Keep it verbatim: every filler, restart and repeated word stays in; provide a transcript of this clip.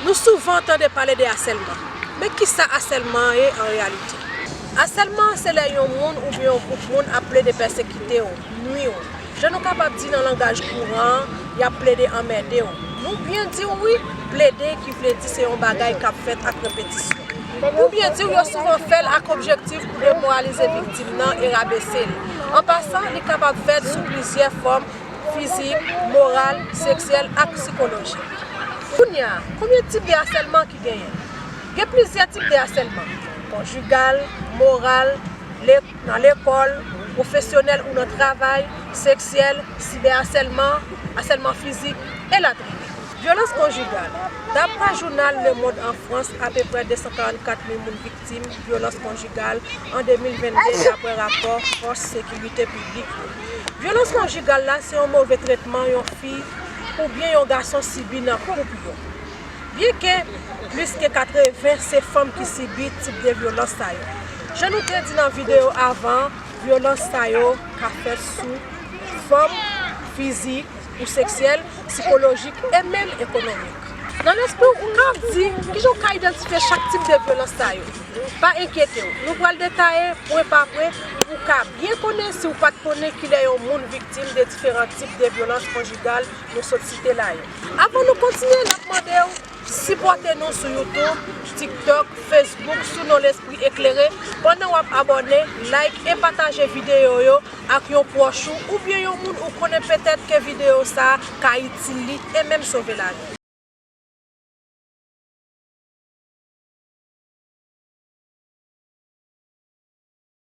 Nou souvan tande pale de asèlman. Men kisa asèlman an ye an reyalite? Asèlman an se lè yon moun oubyen yon gwoup moun ap plede pèsekite w, nwi w. Jan nou kapab di nan langaj kouran an, y ap plede anmède w. Nou byen di w wi, plede ki vle di se yon bagay k ap fèt ak repetisyon. Pou byen di w, yo souvan fè l ak objektif pou demoralize viktim nan e rabese l. An pasan, li kapab fèt sou plizyè fòm, fizik, moral, seksyèl ak sikolojik. Kounye a, konbyen tip de asèlman ki genyen? Gen plizyè tip de asèlman: konjigal, moral, le- nan lekòl, pwofesyonèl ou nan travay, seksyèl, sibè asèlman, asèlman fizik, elatriye. Vyolans konjigal. Dapre jounal Le Monde an Frans, apeprè de san karannkat mil moun viktim vyolans konjigal an de mil vennde, dapre rapò fòs sekirite piblik yo. Vyolans konjigal la se yon move tretman yon fi oubyen yon gason sibi nan koup yo. Byenke plis ke katreven se fanm ki sibi tip de vyolans sa yo. Jan nou te di nan videyo avan, vyolans sa yo ka fèt sou fòm fizik ou seksyèl, sikolojik e menm ekonomik. Nan lespri w, ou ka ap di, kijan w ka idantifye chak tip de vyolans sa yo? Pa enkyete w, nou pral detaye pwen pa pwen pou w ka byen konnen si w pa t konnen kilè yon moun viktim de diferan tip de vyolans konjigal nou sot site la yo. Avan nou kontinye, n ap mande w sipòte nou sou YouTube, TikTok, Facebook sou non Lespri Eklere pandan w ap abòne, like e pataje videyo yo ak yon pwòch ou oubyen yon moun ou konnen petèt ke videyo sa a ka itil li e menm sove lavi.